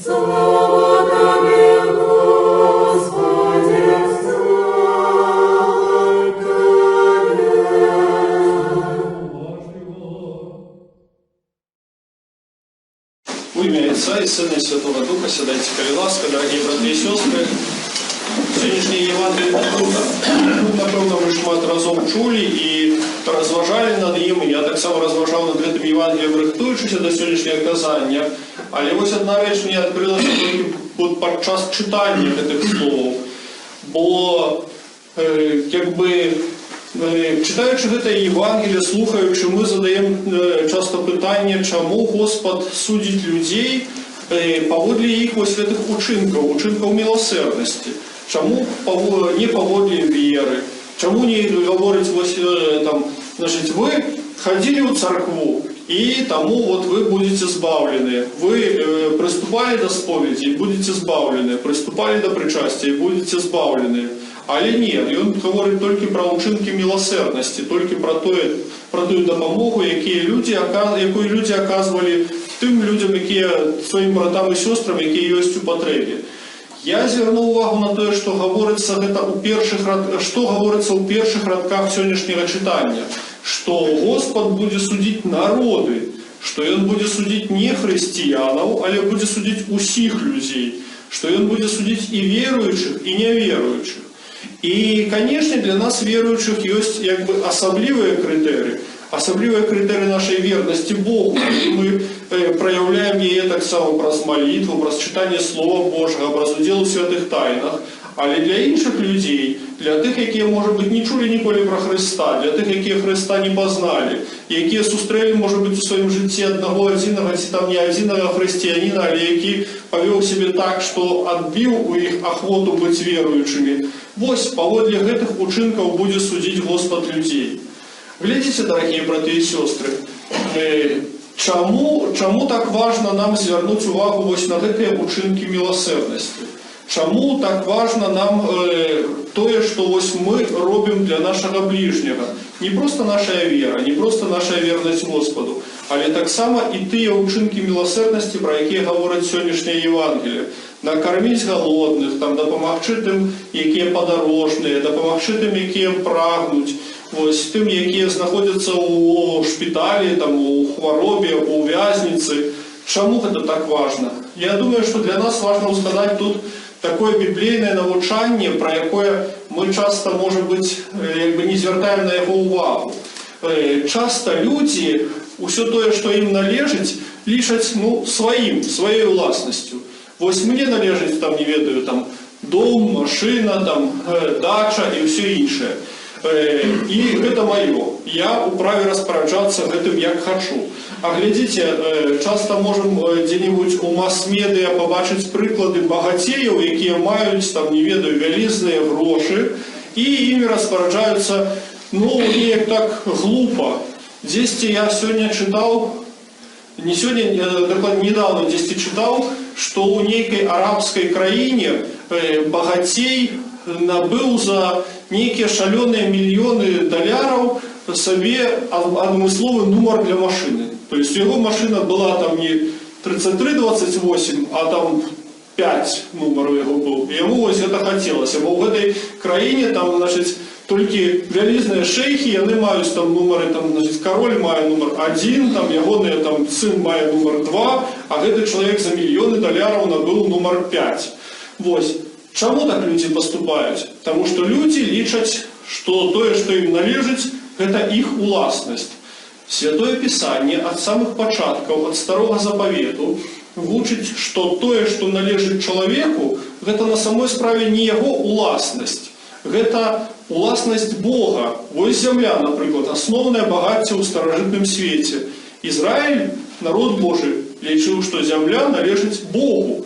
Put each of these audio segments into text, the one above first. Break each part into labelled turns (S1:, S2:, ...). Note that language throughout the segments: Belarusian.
S1: Слава Табе, Госпадзе, слава Табе.
S2: Уважліва.
S3: У імя Айца і Сына, і Святога Духа, сядайце, калі ласка, дарагія браты і сёстры. Сённяшняе Евангелле, напэўна, мы шмат разоў чулі і разважалі над ім. Я таксама разважаў над гэтым Евангеллем, рыхтуючыся да сённяшняга казання. Але вось адна рэч мне адкрылася толькі от падчас чытання гэтых словаў. Бо як бы, чытаючы гэтае Евангелле, слухаючы, мы задаем часта пытанне, чаму Гасподзь судзіць людзей паводле іх вось гэтых учынкаў, учынкаў міласэрнасці. Чаму не паводле веры? Чаму не гаворыць вось, там, значыць, вы хадзілі ў царкву, і таму вот вы будзеце збаўлены. Вы прыступалі да споведзі і будзеце збаўлены, прыступалі да прычасця і будзеце збаўлены. Але не, ён гаворыць толькі пра ўчынкі міласэрнасці, толькі пра тую дапамогу, якую людзі аказвалі тым людзям, якія сваім братам і сёстрам, якія ёсць у патрэбе. Я звярнуў увагу на тое, што гаворыцца ў першых радках сённяшняга чытання, што Гасподзь будзе судзіць народы, што ён будзе судзіць не хрысціянаў, але будзе судзіць усіх людзей, што ён будзе судзіць і веруючых, і няверуючых. І, канешне, для нас, веруючых, ёсць як бы асаблівыя крытэрыі, асаблівыя крытэрыі нашай вернасці Богу. І мы праяўляем яе таксама праз малітву, праз чытанне Слова Божага, праз удзел у святых тайнах. Але для іншых людзей, для тых, якія, можа быць, не чулі ніколі пра Хрыста, для тых, якія Хрыста не пазналі, якія сустрэлі, можа быць, у сваім жыцці аднаго адзінага ці там не адзінага хрысціяніна, але які павёў сябе так, што адбіў у іх ахвоту быць веруючымі. Вось, паводле гэтых учынкаў будзе судзіць Гасподзь людзей. Глядзіце, дарагія браты і сёстры, чаму так важна нам звярнуць увагу вось на гэтыя учынкі міласэрнасці? Чаму так важна нам тое, што вось мы робім для нашага бліжняга? Не проста наша вера, не проста наша вернасць Госпаду, але таксама і тыя ўчынкі міласэрнасці, пра якія гаворыць сённяшняе Евангелле. Накарміць галодных, там, дапамагчы тым, якія падарожныя, дапамагчы тым, якія прагнуць, вось, тым, якія знаходзяцца ў шпіталі, там, у хваробе, у вязніцы. Чаму гэта так важна? Я думаю, што для нас важна ўзгадаць тут такое біблейнае навучанне, пра якое мы часта, можа быць, як бы не звяртаем на яго ўвагу. Часта людзі ўсё тое, што ім належыць, лічаць, ну, сваім, сваёй уласнасцю. Вось мне належыць там, не ведаю, там, дом, машына, там, дача і ўсё іншае. І гэта маё. Я ў праве распараджацца гэтым, як хачу. А глядзіце, часта можам дзе-небудзь у мас-медыа пабачыць прыклады багацеяў, якія маюць там, не ведаю, вялізныя грошы і імі распараджаюцца, ну, неяк так глупа. Дзесьці я сёння чытаў, не сёння, дакладна недавно дзесьці чытаў, што ў нейкай арабскай краіне багацей набыў за нейкія шалёныя мільёны даляраў сабе адмысловы нумар для машыны. То есть яго машына была там не 3328, а там 5 нумар у яго быў. І яму вось гэта хацелася, бо ў гэтай краіне там, значыць, толькі вялізныя шэйхі, яны маюць там нумары, там, значыць, кароль мае нумар 1, там ягоны там сын мае нумар 2, а гэты чалавек за мільёны даляраў набыў нумар 5. Вось. Чаму так людзі паступаюць? Таму што людзі лічаць, што тое, што ім належыць, гэта іх уласнасць. Святое Пісанне ад самых пачаткаў, ад Старога Запавету вучыць, што тое, што належыць чалавеку, гэта на самой справе не яго уласнасць. Гэта уласнасць Бога. Вось зямля, напрыклад, асноўнае багацце ў старажытным свеце. Ізраіль, народ Божы, лічыў, што зямля належыць Богу.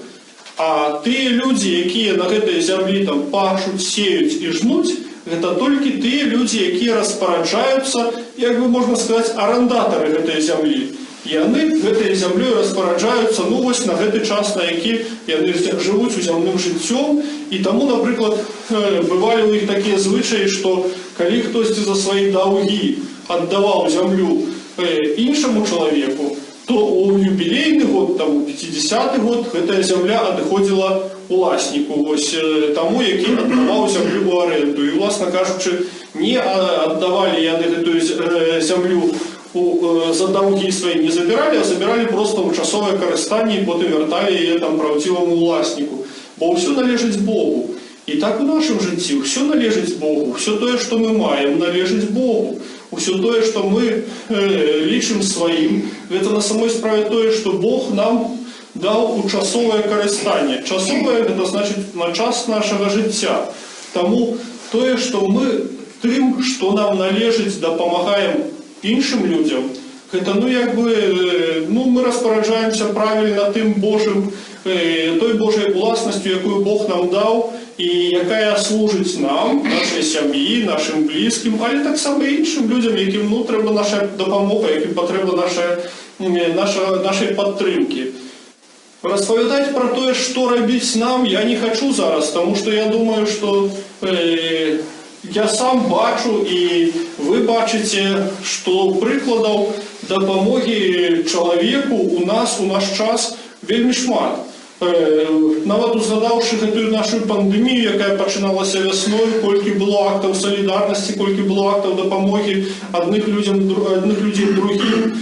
S3: А тыя людзі, якія на гэтай зямлі там пашуць, сеюць і жнуць, гэта толькі тыя людзі, якія распараджаюцца, як бы можна сказаць, арандатары гэтай зямлі. Яны гэтай зямлёй распараджаюцца, ну, вось на гэты час, на які яны жывуць у зямным жыццём. І таму, напрыклад, бывалі ў іх такія звычаі, што калі хтосьці за свае даўгі аддаваў зямлю іншаму чалавеку, то То у юбілейны год, там у 50-ы год, гэтая зямля адыходзіла уласніку, вось таму, які аддаваў зямлю ў арэнду. І, уласна кажучы, не аддавалі яны гэтую зямлю за даўгі свае не забіралі, а забіралі проста ў часовае карыстанне і потым вярталі яе там праўдзіваму уласніку. Бо ўсё належыць Богу. І так у нашым жыцці ўсё належыць Богу, ўсё тое, што мы маем, належыць Богу. Усё тое, што мы лічым сваім, гэта на самой справе тое, што Бог нам даў у часовае карыстанне. Часовае — гэта значыць на час нашага жыцця. Таму тое, што мы тым, што нам належыць, дапамагаем іншым людзям, гэта, ну, як бы, ну, мы распараджаемся правільна тым Божым, той Божай уласнасцю, якую Бог нам даў і якая служыць нам, нашай сям'і, нашым блізкім, але таксама і іншым людзям, якім, ну, трэба наша дапамога, якім патрэбна нашай падтрымкі. Распавядаць пра тое, што рабіць нам, я не хачу зараз, таму што я думаю, што я сам бачу і вы бачыце, што прыкладаў дапамогі чалавеку у нас у наш час вельмі шмат. Нават узгадаўшы гэтую нашу пандэмію, якая пачыналася вясной, колькі было актаў салідарнасці, колькі было актаў дапамогі адных людзям, адных людзей другім,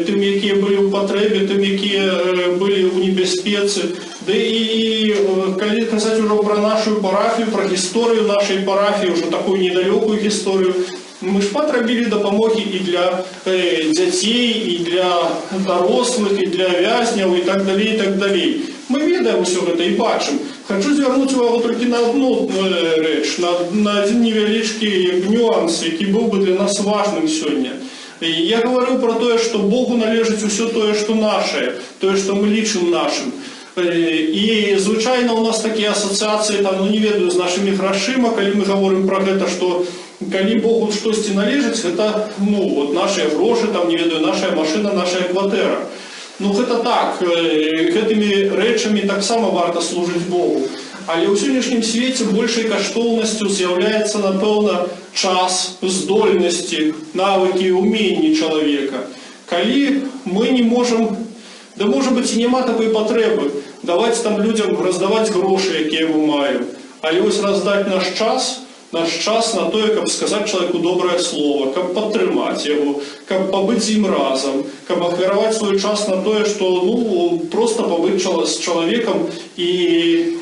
S3: тым, якія былі ў патрэбе, тым, якія былі ў небяспецы. Да і калі казаць ужо пра нашу парафію, пра гісторыю нашай парафіі, ўжо такую недалёкую гісторыю, мы шмат рабілі дапамогі і для дзяцей, і для дарослых, і для вязняў, і так далей, і так далей. Мы ведаем усё гэта і бачым. Хачу звярнуць увагу толькі на одну рэч, на адзін невялічкі нюанс, які быў бы для нас важным сёння. І я гаварыў пра тое, што Богу належыць усё тое, што нашае, тое, што мы лічым нашым. І звычайна у нас такія асацыяцыі там, ну, не ведаю, з нашымі грашыма, калі мы гаворым пра гэта, што калі Богу штосьці належыць, гэта, ну, вот нашыя грошы, там, не ведаю, наша машына, наша кватэра. Ну, гэта так, гэтымі рэчамі таксама варта служыць Богу. Але ў сённяшнім свеце большай каштоўнасцю з'яўляецца, напэўна, час, здольнасці, навыкі, уменні чалавека. Калі мы не можам, да, можа быць, і няма такой патрэбы даваць там людзям, раздаваць грошы, якія мы маем. Але вось раздаць наш час на тое, каб сказаць чалавеку добрае слово, каб падтрымаць яго, каб пабыць з ім разам, каб ахвяраваць свой час на тое, што, ну, проста пабыць з чалавекам і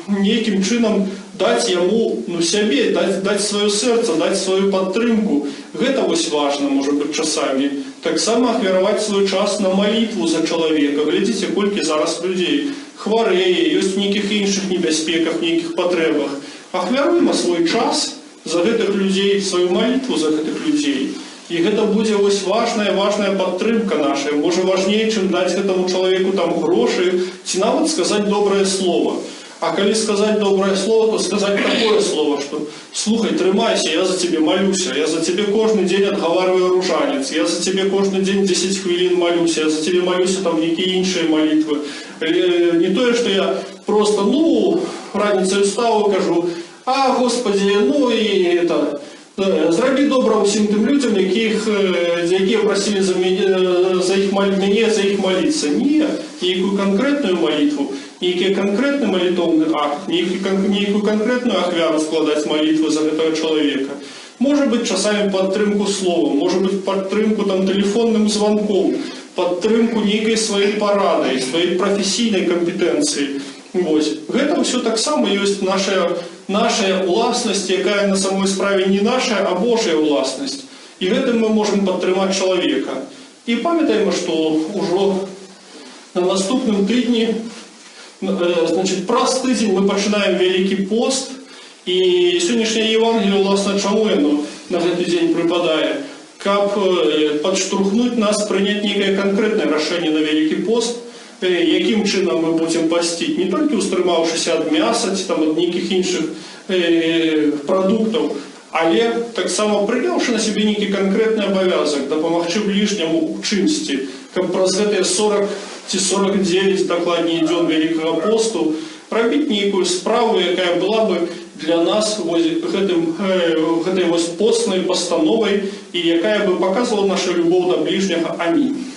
S3: нейкім чынам даць яму, ну, сябе, даць сваё сэрца, даць сваю падтрымку. Гэта вось важна, можа быць, часамі. Таксама ахвяраваць свой час на малітву за чалавека. Глядзіце, колькі зараз людзей хварэе, ёсць у нейкіх іншых небяспеках, нейкіх патрэбах. Ахвяруем свой час за гэтых людзей, сваю малітву за гэтых людзей. І гэта будзе вось важная падтрымка наша, можа, важней, чым даць гэтаму чалавеку там грошы ці нават сказаць добрае слово. А калі сказаць добрае слово, то сказаць такое слово, што: «Слухай, трымайся, я за цябе малюся, я за цябе кожны дзень адгаварваю ружанец, я за цябе кожны дзень 10 хвілін малюся, я за цябе малюся там нейкія іншыя малітвы». Не тое, што я просто, ну, раніцаю устаў і кажу: «А, Господи, ну і это, зрабі добра ўсім тым людзям, якія прасілі за мяне, мяне за іх маліцца». Не, нейкую канкрэтную малітву, нейкі канкрэтны малітоўны акт, нейкую канкрэтную ахвяру складаць малітву за гэтага чалавека. Можа быць, часамі падтрымку словам, можа быць, падтрымку там тэлефонным званком, падтрымку нейкай сваёй парадай, сваёй прафесійнай кампетэнцыі. Вось. Гэта ўсё таксама ёсць наша уласнасць, якая на самой справе не наша, а Божая уласнасць. І гэтым мы можам падтрымаць чалавека. І памятаем, што ўжо на наступным тыдні, значит, праз тыдзень мы пачынаем Вялікі пост, і сённяшняе Евангелие, уласна, чаму яно на гэты дзень прыпадае? Каб падштурхнуць нас прыняць нейкае канкрэтнае рашэнне на Вялікі пост, якім чынам мы будзем пасціць, не толькі ўстрымаўшыся ад мяса ці там ад нейкіх іншых прадуктаў, але таксама прыняўшы на сябе нейкі канкрэтны абавязак дапамагчы бліжняму ў чымсьці, каб праз гэтыя 40 ці 49, дакладней, дзён Вялікага посту рабіць нейкую справу, якая была бы для нас вось гэтай вось постнай пастановай і якая бы паказвала нашу любоў да бліжняга. Амінь.